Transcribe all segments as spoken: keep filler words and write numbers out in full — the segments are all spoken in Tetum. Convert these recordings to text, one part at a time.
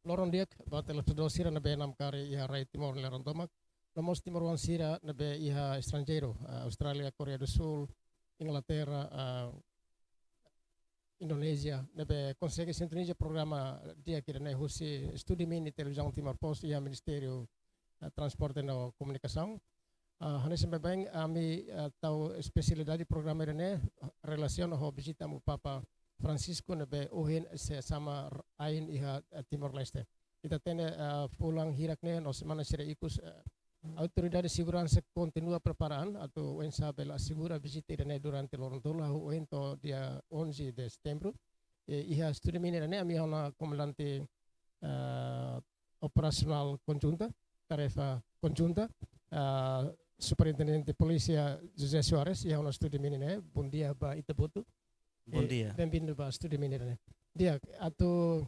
Loron di'ak ba telespetadór sira ne'ebé namkari iha rai Timor nia laran tomak, no mós timoroan sira ne'ebé iha estranjeiru, ah, Austrália, Koreia do Sul, Inglaterra, ah, Indonézia, ne'ebé konsege sintoniza programa di'ak ida-ne'e husi Studio Mini Televizaun Timor Post iha Ministériu, ah, Transporte no Komunikasaun. Ah, hanesan baibain ami, ah, tau espesialidade programa ida-ne'e relasiona ho vizita Amu Papa Francisco ne'ebé ohin sei hasoru ain iha, ah, Timor-Leste. Ita hatene, ah, fulan hirak ne'e no semana sira ikus, ah, autoridade seguransa kontinua prepara an atu oinsá bele asegura vizita ida-ne'e durante loron tolu, hahú ohin to'o dia onze de setembro. E iha Studio Mini ida-ne'e ami iha ona komandante, ah, operasionál konjunta, tarefa konjunta, ah, Superintendente Polísia José Soares, iha ona Studio Mini ne'e. Bondia ba ita hotu. Bondia. Benvindu ba Studio Mini ne'e. Di'ak, atu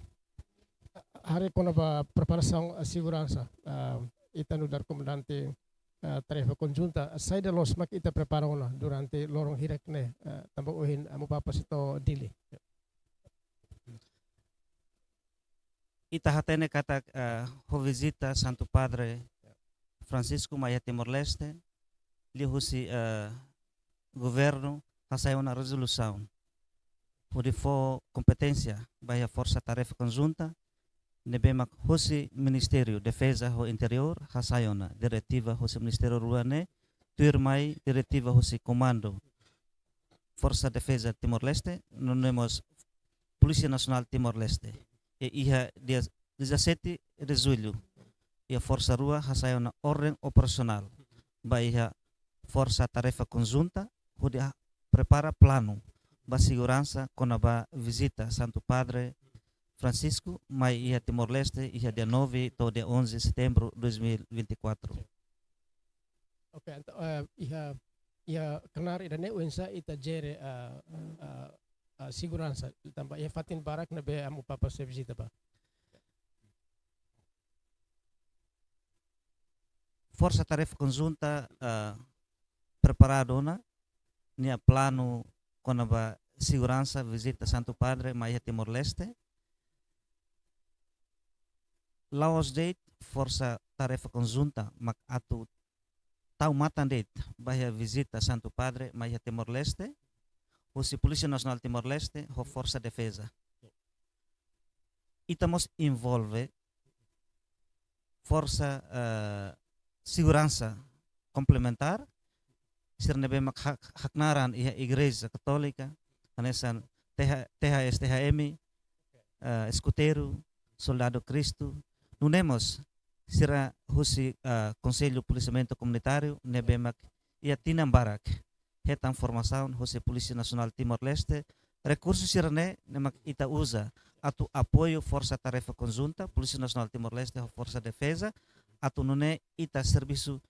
haree kona-ba preparasaun, ah, seguransa, ah, ita nu'udar komandante, ah, tarefa konjunta, saida loos mak ita prepara ona durante loron hirak ne'e, ah, tanba ohin Amu Papa sei to'o Dili. Ita hatene katak, eh, ho vizita Santu Padre Francisco mai iha Timor-Leste, liuhusi, eh, governu hasai ona rezolusaun hodi fó kompeténsia ba iha Forsa Tarefa Konjunta, ne'ebé mak husi Ministériu Defeza ho Interiór hasai ona diretiva husi ministériu rua ne'e, tuirmai diretiva husi Komandu Forsa Defeza Timor-Leste, no nune'e mós Polísia Nasionál Timor-Leste. E iha dia dezassete de julho, iha forsa rua hasai ona orden operasionál ba iha Forsa Tarefa Konjunta, hodi prepara planu ba seguransa kona-ba vizita Santu Padre Francisco mai iha Timor-Leste, iha dia nove to'o dia onze setembro dois mil e vinte e quatro. Oke, entaun, eh, iha, iha knaar ida-ne'e oinsá ita jere, eh, eh, eh, seguransa, tanba iha fatin barak ne'ebé Amu Papa sei vizita ba. Forsa Tarefa Konjunta, eh, preparadu ona nia planu kona-ba seguransa vizita Santu Padre mai iha Timor-Leste. La'ós de'it Forsa Tarefa Konjunta mak atu tau matan de'it ba iha vizita Santu Padre mai iha Timor-Leste, husi Polísia Nasionál Timor-Leste ho Forsa Defeza. Ita mós envolve forsa, eh, seguransa komplementár, sira ne'ebé mak hak-, haknaar an iha Igreja Katólika, hanesan T H, T H S, T H M, eh, Eskuteiru, Soldadu Kristu, nune'e mós sira husi, eh, Konsellu Polisiamentu Komunitáriu, ne'ebé mak iha tinan barak hetan formasaun husi Polísia Nasionál Timor-Leste, rekursu sira-ne'e, ne'e mak ita uza atu apoiu Forsa Tarefa Konjunta, Polísia Nasionál Timor-Leste ho Forsa Defeza, atu nune'e ita servisu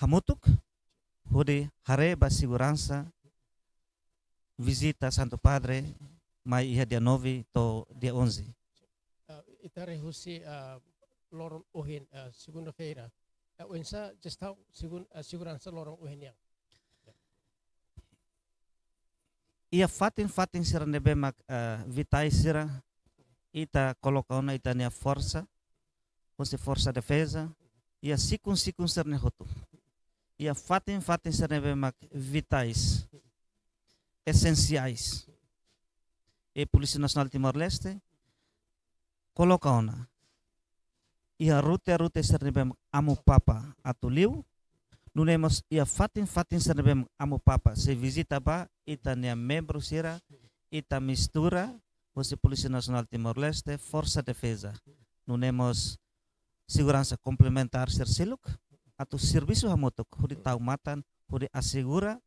hamutuk, hodi haree ba seguransa vizita Santu Padre mai iha dia nove to'o dia onze. Ah, ita haree husi, ah, loron ohin, ah, segunda-feira. Ah, oinsá jestaun segun-, ah, seguransa loron ohin nian? Iha fatin-fatin sira ne'ebé mak, eh, vitais sira, ita koloka ona ita-nia forsa, husi Forsa Defeza, iha sikun-sikun sira-ne'e hotu. Iha fatin-fatin sira ne'ebé mak vitais, esensiais. E Polísia Nasionál Timor-Leste koloka ona iha rute-rute sira ne'ebé Amu Papa atu liu, nune'e mós iha fatin-fatin sira ne'ebé Amu Papa sei vizita ba, ita-nia membru sira, ita mistura husi Polísia Nasionál Timor-Leste, Forsa Defeza, nune'e mós seguransa komplementár sira seluk, atu servisu hamutuk hodi tau matan, hodi asegura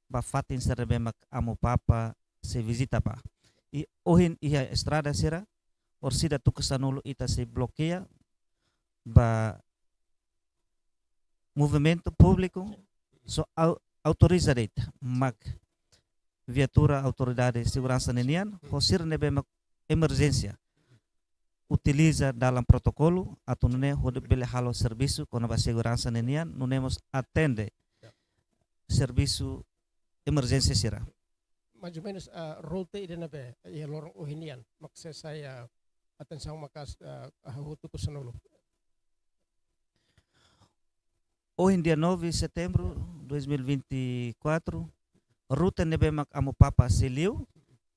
ba fatin sira ne'ebé mak Amu Papa sei vizita ba. I ohin iha estrada sira, orsida tuku sanulu ita sei blokeia ba movimentu públiku, só au-, autoriza de'it mak viatura autoridade seguransa ninian, ho sira ne'ebé mak emerjénsia, utiliza dalan protokolu, atu nune'e hodi bele halo servisu kona-ba seguransa ninian, nune'e mós atende servisu emerjénsia sira. Mais ou menus, ah, rute ida ne'ebé iha loron ohin nian, mak sei sai, ah, atensaun maka'as, eh, hahú tuku sanulu. Ohin dia nove setembru dois mil e vinte e quatro, rute ne'ebé mak Amu Papa sei liu,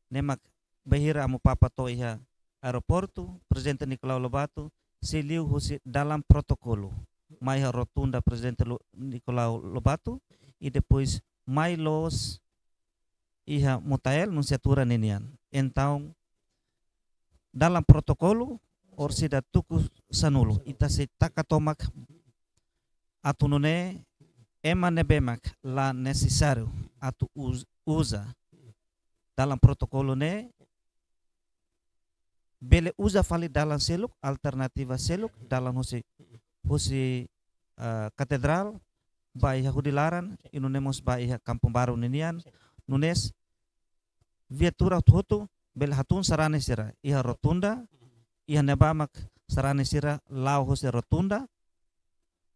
ne'e mak bainhira Amu Papa to'o iha aeroportu, Prezidente Nicolau Lobato sei liu husi dalan protokolu mai iha rotunda Prezidente Lo-, Nicolau Lobato, i depois mai loos iha Mutael, Nunsiatura ninian. Entaun, dalan protokolu orsida tuku sanulu. Ita sei taka tomak atu nune'e ema ne'ebé mak la nesesáriu atu uz-, uza dalan protokolu ne'e bele uza fali dalan seluk, alternativa seluk, dalan husi, husi, eh, Katedrál ba iha Hudi Laran, i nune'e mós ba iha Kampung Baru ninian, nune'e viatura hotu-hotu bele hatún sarani sira iha rotunda, iha ne'ebá mak sarani sira la'o husi rotunda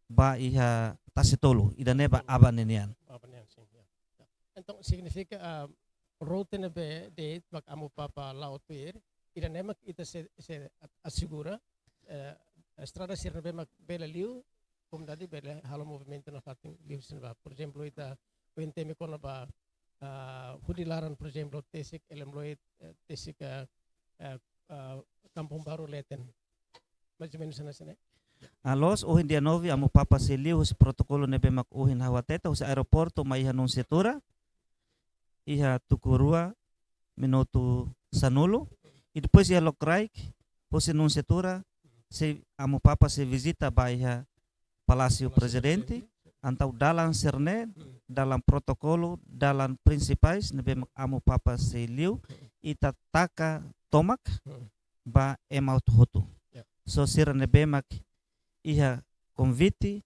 ba iha Tasi Tolu, ida-ne'e ba aban ninian. Aban ninian, sin, ya. Ya. Entaun signifika, ah, rute ne'ebé de'it mak Amu Papa la'o tuir, ida-ne'e mak ita sei, sei a-, asegura, eh, estrada sira ne'ebé mak bele liu, komunidade bele halo movimentu nafatin liuhusi ne'ebá. Por ezemplu, ita ohin temi kona-ba, ah, Hudi Laran, por ezemplu, Tesik, Elem Loit, eh, Tesik, eh, eh, ah, Kampung Baru leten. Mais ou menus hanesan ne'e. Ah, loos, ohin dia nove, Amu Papa sei liu husi protokolu ne'ebé mak ohin ha'u hatete, husi aeroportu mai iha Nunsiatura, iha tuku rua minutu sanulu. I depois iha lokraik, husi Nunsiatura, sei, Amu Papa sei vizita ba iha Palásiu Prezidente, entaun dalan sira-ne'e, dalan protokolu, dalan prinsipais ne'ebé mak Amu Papa sei liu, ita taka tomak ba ema hotu-hotu. Ya. Só sira ne'ebé mak iha konvite,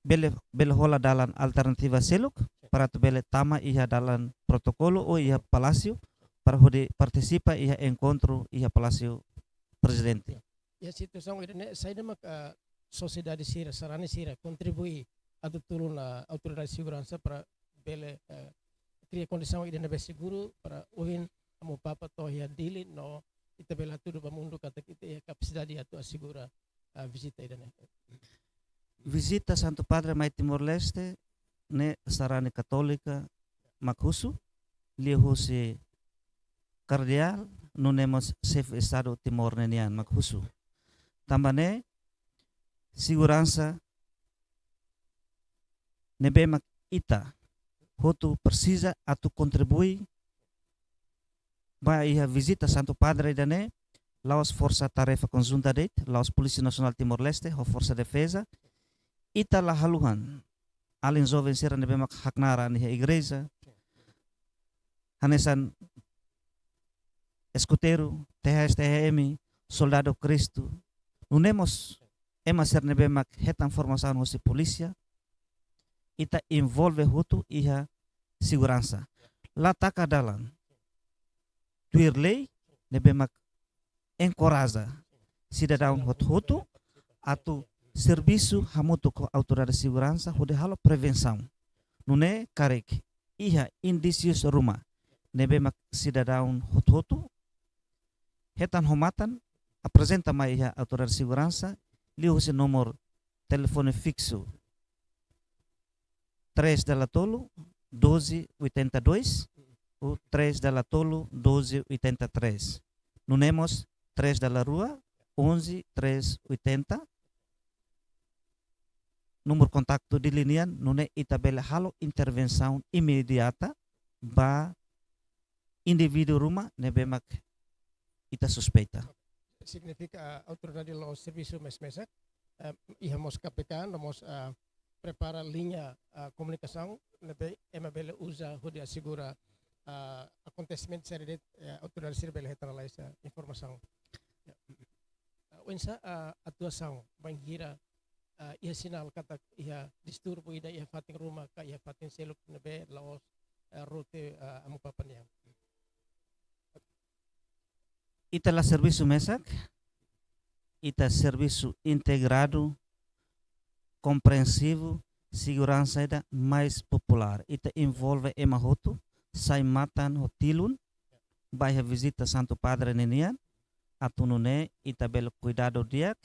bele, bele hola dalan alternativa seluk, para atu bele tama iha dalan protokolu ou iha Palásiu, para hodi partisipa iha enkontru iha Palásiu Prezidente. Ya. Iha situasaun ida-ne'e, saida mak, ah, sosiedade sira, sarani sira kontribui atu tulun, ah, autoridade seguransa para bele, eh, kria kondisaun ida ne'ebé seguru para ohin Amu Papa to'o iha Dili no ita bele hatudu ba mundu katak ita iha kapasidade atu asegura, ah, vizita ida-ne'e. Vizita Santu Padre mai Timor-Leste ne'e sarani katólika mak husu, liuhusi kardeál, nune'e mós xefe Estadu Timor ninian mak husu. Tanba ne'e, seguransa ne'ebé mak ita hotu presiza atu kontribui ba iha vizita Santu Padre ida-ne'e, la'ós Forsa Tarefa Konjunta de'it, la'ós Polísia Nasionál Timor-Leste ho Forsa Defeza, ita la haluha alin joven sira ne'ebé mak haknaar an iha igreja, hanesan eskuteiru, T H S, T H M, Soldadu Kristu, nune'e mós ema sira ne'ebé mak hetan formasaun hosi polísia, ita envolve hotu iha seguransa. La taka dalan tuir lei ne'ebé mak enkoraja sidadaun hotu-hotu atu servisu hamutuk ho autoridade seguransa hodi halo prevensaun. Nune'e karik iha indísius ruma ne'ebé mak sidadaun hotu-hotu hetan ho matan, aprezenta mai iha autoridade seguransa, liuhusi númeru telefone fiksu três dala tolu, doze oitenta e dois, ou três dala tolu, doze oitenta e três. Nune'e mós três dala rua, onze três oitenta. Númeru kontaktu Dili nian, nune'e ita bele halo intervensaun imediata ba indivíduu ruma ne'ebé mak ita suspeita. Signifika, ah, autoridade la'o servisu mes-mesak, eh, iha mós K P K, no mós, ah, prepara liña, ah, komunikasaun ne'ebé ema bele uza hodi asegura, ah, akontesimentu sira de'it, eh, autoridade sira bele hetan lalais, ah, informasaun. Ya. Ah, oinsá, ah, atuasaun bainhira, ah, iha sinál katak iha distúrbiu ida iha fatin ruma ka iha fatin seluk ne'ebé la'ós, ah, rute, ah, Amu Papa nian. Ita la servisu mesak, ita servisu integradu, komprensivu, seguransa ida mais populár. Ita envolve ema hotu, sai matan ho tilun, ba iha vizita Santu Padre ninian, atu nune'e ita bele kuidadu di'ak,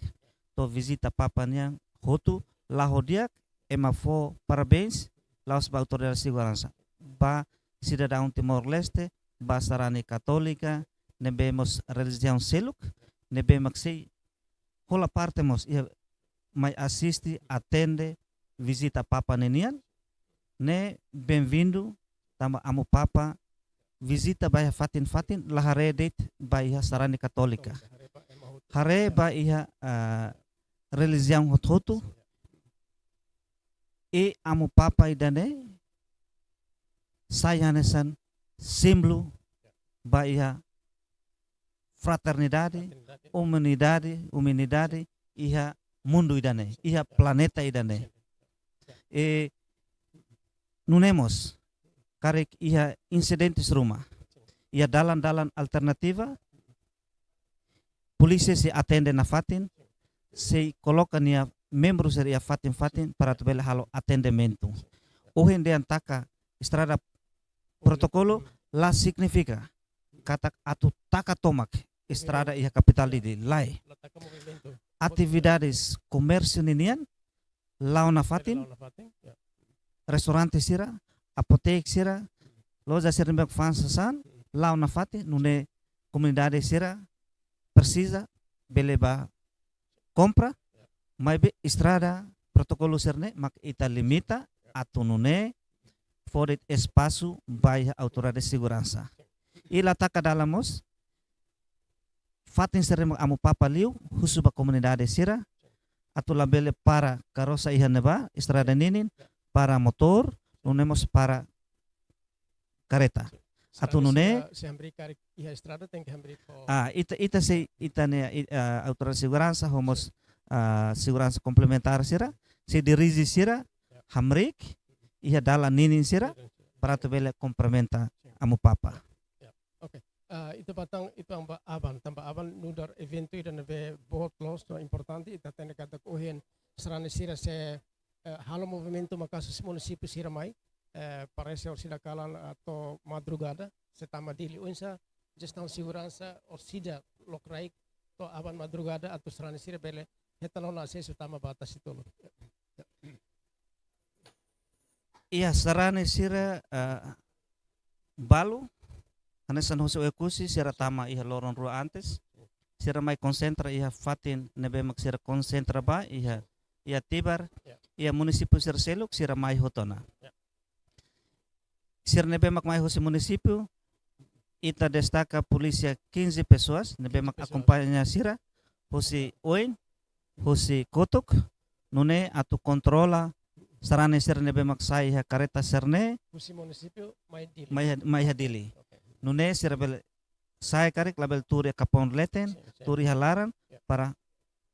to'o vizita Papa nian hotu, la'o di'ak, ema fó parabéns, la'ós ba autoridade seguransa, ba sidadaun Timor-Leste, ba sarani katólika, ne'ebé mós relijiaun seluk, ne'ebé mak sei hola parte mós iha mai asiste, atende, vizita Papa ninian, ne'e benvindu, tanba Amu Papa vizita ba iha fatin-fatin, la haree de'it ba iha sarani katólika. Haree ba iha, ah, relijiaun hotu-hotu, i Amu Papa ida-ne'e sai hanesan símbolu ba iha fraternidade, fraternidade, umanidade, umanidade iha mundu ida-ne'e, iha planeta ida-ne'e. I nune'e mós, karik iha insidentes ruma, iha dalan-dalan alternativa, polísia sei atende nafatin, sei koloka nia membru sira iha fatin-fatin para atu bele halo atendimentu. Ohin dehan taka estrada protokolu la signifika katak atu taka tomak estrada iha kapitál Dili, lae. Atividades komérsiu ninian la'o nafatin, restaurante sira, apotek sira, loja sira ne'ebé fa'an sasán, la'o nafatin, nune'e komunidade sira presiza bele bá kompra, maibé estrada protokolu sira-ne'e mak ita limita atu nune'e fó de'it espasu ba iha autoridade seguransa. I la taka dalan mós, fatin sira mak Amu Papa liu, husu ba komunidade sira, atu labele para karosa iha ne'ebá, estrada ninin, para motór, nune'e mós para kareta. Atu nune'e, se hamriik karik iha estrada, tenke hamriik ho. Ah, ita, ita sei, ita-nia, i-, ah, autoridade seguransa, ho mós, ah, seguransa komplementár sira, sei dirije sira, hamriik iha dalan ninin sira, para atu bele kumprimenta Amu Papa. Oke. Ah, ita bá tan, ita bá aban, tanba aban nu'udar eventu ida ne'ebé boot loos no importante, ita hatene katak ohin sarani sira sei, eh, halo movimentu maka'as husi munisípiu sira mai, eh, parese orsida kalan, ah, to'o madrugada, sei tama Dili. Oinsá jestaun seguransa orsida lokraik to'o aban madrugada atu sarani sira bele hetan ona asesu tama ba Tasitolu. Iha sarani sira, eh, balu, hanesan husi Oekusi sira tama iha loron rua antes, sira mai konsentra iha fatin ne'ebé mak sira konsentra ba iha, iha Tibar, iha munisípiu sira seluk sira mai hotu ona. Sira ne'ebé mak mai husi munisípiu, ita destaka polísia quinze pessoas, ne'ebé mak akompaña sira, husi oin, husi kotuk, nune'e atu kontrola sarani sira ne'ebé mak sai iha kareta sira-ne'e, husi munisípiu mai Dili. Mai iha, mai iha Dili. Oke. Nune'e sira bele sai karik labele tuur iha kapaun leten, sin, sin, tuur iha laran, ya, para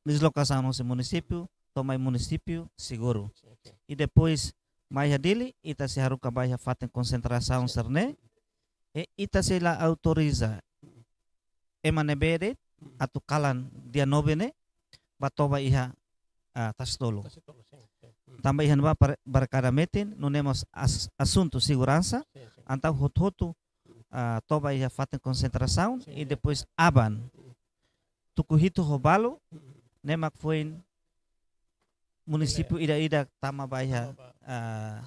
deslokasaun husi munisípiu, to'o mai munisípiu seguru. Sin, sin. I depois mai iha Dili, ita sei haruka ba iha fatin konsentrasaun, sin, sira-ne'e, i ita sei la autoriza ema ne'ebé de'it atu kalan dia nove ne'e bá toba iha, ah, Tasitolu. Tasitolu, sin, sin. Hmm. Tanba iha ne'ebá par-, barikada metin, nune'e mós as-, asuntu seguransa, sin, sin, entaun hotu-hotu, ah, toba iha fatin konsentrasaun, sin, i, sin, depois aban. Hmm. Tuku hitu ho balu, hmm, ne'e mak foin munisípiu ida-idak tama ba iha, tama ba, ah,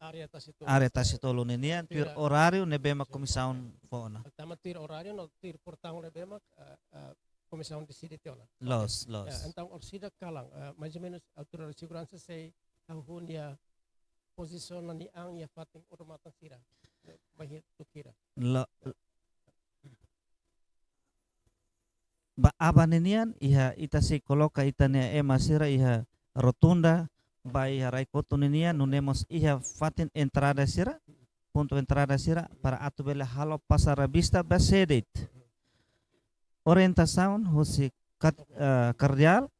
área Tasitolu, área Tasitolu ninian, tuir, tuir oráriu ne'ebé mak, sin, komisaun fó ona. Tama tuir oráriu no tuir portaun ne'ebé mak, ah, ah, komisaun deside tiha ona. Loos, oke, loos. Ya, entaun orsida kalan, ah, mais ou menus autoridade seguransa sei hahú nia pozisaun no nia an iha fatin odamatan sira. Bainhira tuku hira. Lo-, ba aban ninian, iha ita sei koloka ita-nia ema sira iha rotunda, ba iha rai kotuk ninian, nune'e mós iha fatin entrada sira, pontu entrada sira, para atu bele halo pasar à vista ba sé de'it. Orientasaun husi kat-, eh, kardeál,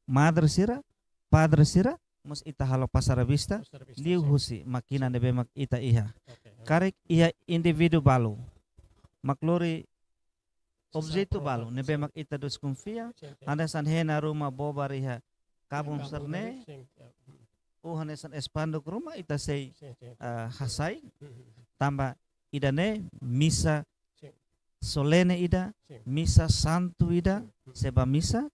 madre sira, padre sira, mós ita halo pasar à vista, pasar à vista, liu, sin, husi mákina, sin, ne'ebé mak ita iha. Oke, oke. Karik iha indivíduu balu mak lori, sin, sin, objetu, sin, balu, sin, ne'ebé mak ita deskonfia, sin, sin, hanesan hena ruma bobar iha kabun, kabun sira-ne'e, sin, ya. Hmm. Ou hanesan espanduk ruma ita sei, sin, sin, sin, ah, hasai, hmm, hmm, hmm, tanba ida-ne'e misa, sin, solene ida, Sin. Misa santu ida, se ba misa,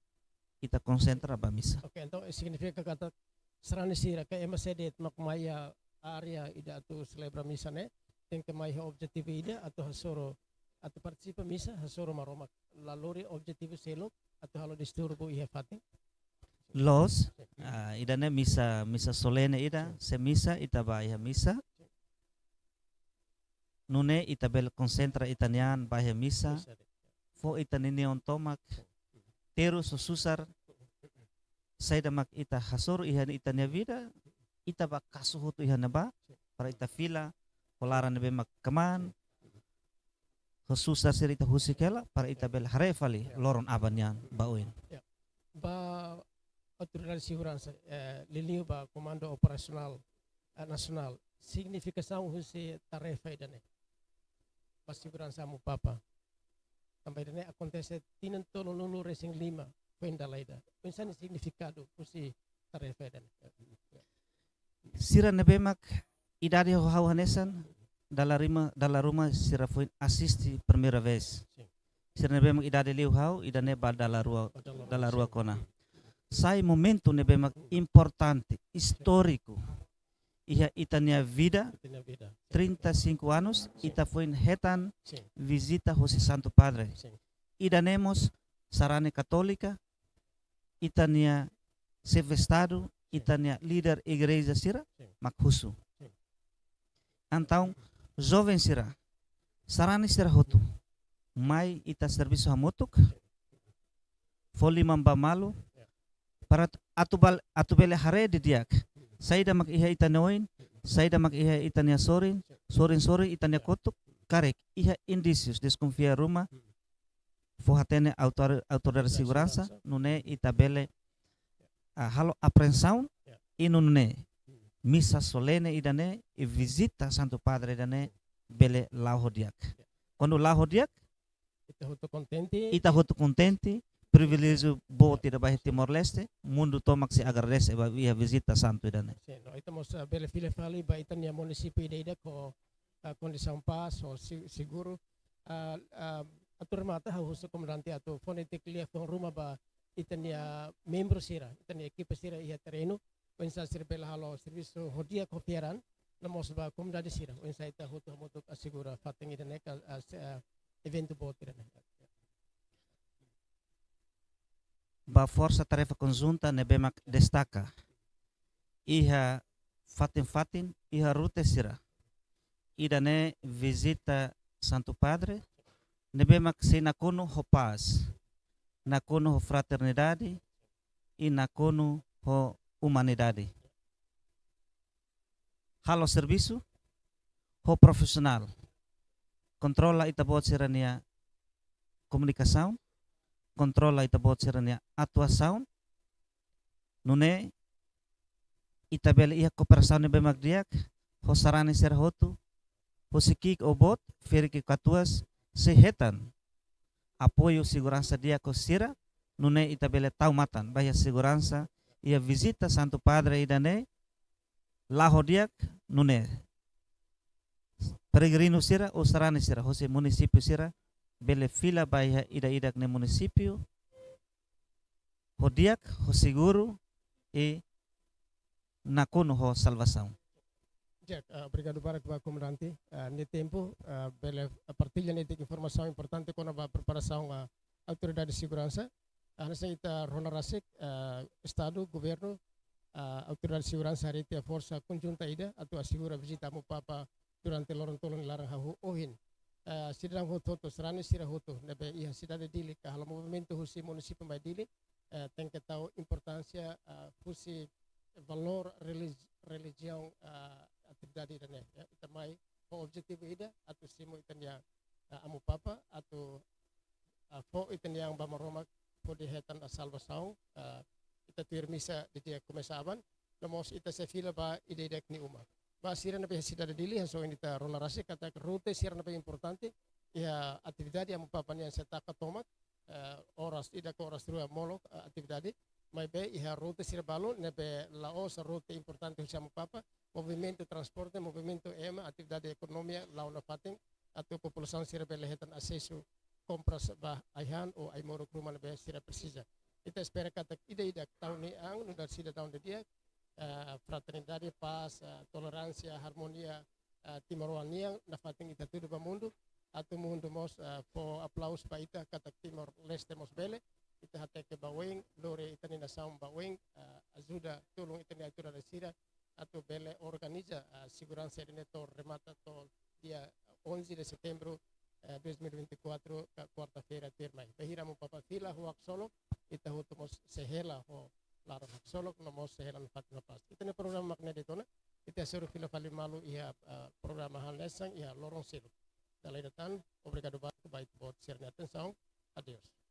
ita konsentra ba misa. Oke, entaun signifika katak sarani sira ka ema sé de'it mak mai iha área ida atu selebra misa ne'e, tenke mai ho objetivu ida atu hasoru, atu partisipa misa hasoru Maromak. La lori objetivu seluk atu halo disturbu iha fatin. Loos, ah, ida-ne'e misa, misa solene ida, se misa ita ba iha misa. Nune'e ita bele konsentra ita-nian ba iha misa. Misa de'it. Fó ita-nia neon tomak. Terus ho susar saida mak ita hasoru iha ita-nia vida, ita ba kasu hotu iha ne'ebá, para ita fila ho laran ne'ebé mak kmaan, ho susar sira ita husik hela, para ita bele haree fali loron aban nian ba oin. Ba autoridade seguransa, eh, liuliu ba Komandu Operasionál, eh, Nasionál, signifikasaun husi tarefa ida-ne'e ba seguransa Amu Papa. Tanba ida-ne'e akontese tinan tolunulu resin lima foin dala ida. Oinsá nia signifikadu husi tarefa ida-ne'e? Sira ne'ebé mak idade ho ha'u hanesan, dala ruma, dala ruma sira foin asiste primeira vez. Sin. Sira ne'ebé mak idade liu ha'u, ida-ne'e ba dala rua, Ba dala rua, dala rua sin. kona. Sai momentu ne'ebé mak importante, istóriku iha ita-nia vida, Ita-nia vida. trinta e cinco anos, Sin. Ita foin hetan Sin. vizita hosi Santu Padre. Sin. Ida-ne'e mós sarani katólika, ita-nia xefe estadu, ita-nia líder igreja sira, Sin. mak husu. Sin. Entaun, joven sira, sarani sira hotu, mai ita servisu hamutuk, fó liman ba malu, para atu bal-, atu bele haree didi'ak saida mak iha ita-nia oin, saida mak iha ita-nia sorin, sorin-sorin ita-nia kotuk, karik iha indísius deskonfia ruma, fó hatene autor-, autoridade seguransa, nune'e ita bele, ah, halo apreensaun, i nune'e misa solene ida-ne'e, i vizita Santu Padre ida-ne'e bele la'o ho di'ak. Kuandu la'o ho di'ak, Ita hotu kontente. Ita hotu kontente, priviléjiu boot ida ba iha Timor-Leste, mundu tomak sei agradese ba iha vizita santu ida-ne'e. Sin, no, ita mós, ah, bele fila fali ba ita-nia munisípiu ida-idak ho, ah, kondisaun pás, ho si-, seguru. Ah, ah, atu remata, ha'u husu komandante atu fó netik liafuan ruma ba ita-nia membru sira, ita-nia ekipa sira iha terrenu, oinsá sira bele halo servisu ho di'ak ho fiar an, no mós ba komunidade sira, oinsá ita hotu hamutuk asegura fatin ida-ne'e ka, ah, se-, ah, eventu boot ida-ne'e. Ba Forsa Tarefa Konjunta ne'ebé mak destaka iha fatin-fatin, iha rute sira. Ida-ne'e vizita Santu Padre, ne'ebé mak sei nakonu ho pás, nakonu ho fraternidade, i nakonu ho umanidade. Halo servisu ho profisionál. Kontrola ita-boot sira-nia komunikasaun, kontrola ita-boot sira-nia atuasaun, nune'e ita bele iha kooperasaun ne'ebé mak di'ak ho sarani sira hotu, husi ki'ik ho boot, ferik ho katuas, sei hetan apoiu seguransa di'ak ho sira, nune'e ita bele tau matan ba iha seguransa, iha vizita Santu Padre ida-ne'e, la'o ho di'ak, nune'e peregrinu sira, ou sarani sira, hosi munisípiu sira, bele fila ba iha ida-idak nia munisípiu, ho di'ak, ho seguru, i nakonu ho salvasaun. Di'ak, ah, obrigadu barak ba komandante, ah, nia tempu, ah, bele, ah, partilla netik informasaun importante kona-ba preparasaun, ah, autoridade seguransa. Ah, hanesan ita rona rasik, ah, Estadu, Governu, ah, autoridade seguransa harii tiha forsa konjunta ida atu asegura vizita Amu Papa durante loron tolu nia laran hahú ohin. Ah, sidadaun hotu-hotu, sarani sira hotu ne'ebé iha sidade Dili ka halo movimentu husi munisípiu mai Dili, eh, tenke tau importánsia, ah, husi valór religi-, relijiaun, ah, atividade ida-ne'e, ya. Ita mai ho objetivu ida atu simu ita-nia, ah, Amu Papa, atu, ah, fó ita-nia an ba Maromak hodi hetan, ah, salvasaun, ah, ita tuir misa didi'ak komesa aban, no mós ita sei fila ba ida-idak nia uma. Ba sira ne'ebé iha sidade Dili, hanesan ohin ita rona rasik katak rute sira ne'ebé importante iha atividade Amu Papa nian sei taka tomak, eh, oras ida ka oras rua molok, eh, atividade. Maibé iha rute sira balu ne'ebé la'ós rute importante husi Amu Papa, movimentu transporte, movimentu ema, atividade ekonomia la'o nafatin, atu populasaun sira bele hetan asesu kompras ba ai-han ou ai-moruk ruma ne'ebé sira presiza. Ita espera katak ida-idak taun ne'e an nu'udar sidadaun didi'ak, eh, fraternidade, pás, eh, toleránsia, armonia, eh, timoroan nian nafatin ita hatudu ba mundu, atu mundu mós, eh, fó aplauzu ba ita katak Timor-Leste mós bele, ita hateke ba oin, lori ita-nia nasaun ba oin, eh, ajuda tulun ita-nia autoridade sira atu bele organiza, eh, seguransa ida-ne'e to'o remata to'o dia onze de setembro, eh, dois mil e vinte e quatro, ka kuarta-feira tuirmai. Bainhira amu papa fila ho haksolok, ita hotu mós sei hela ho laran haksolok, no mós sei hela nafatin ho pás. Ita-nia programa mak ne'e de'it ona, ita hasoru fila fali malu iha, eh, programa hanesan iha loron seluk. Dala ida tan, obrigadu barak ba ita-boot sira-nia atensaun. Adeus.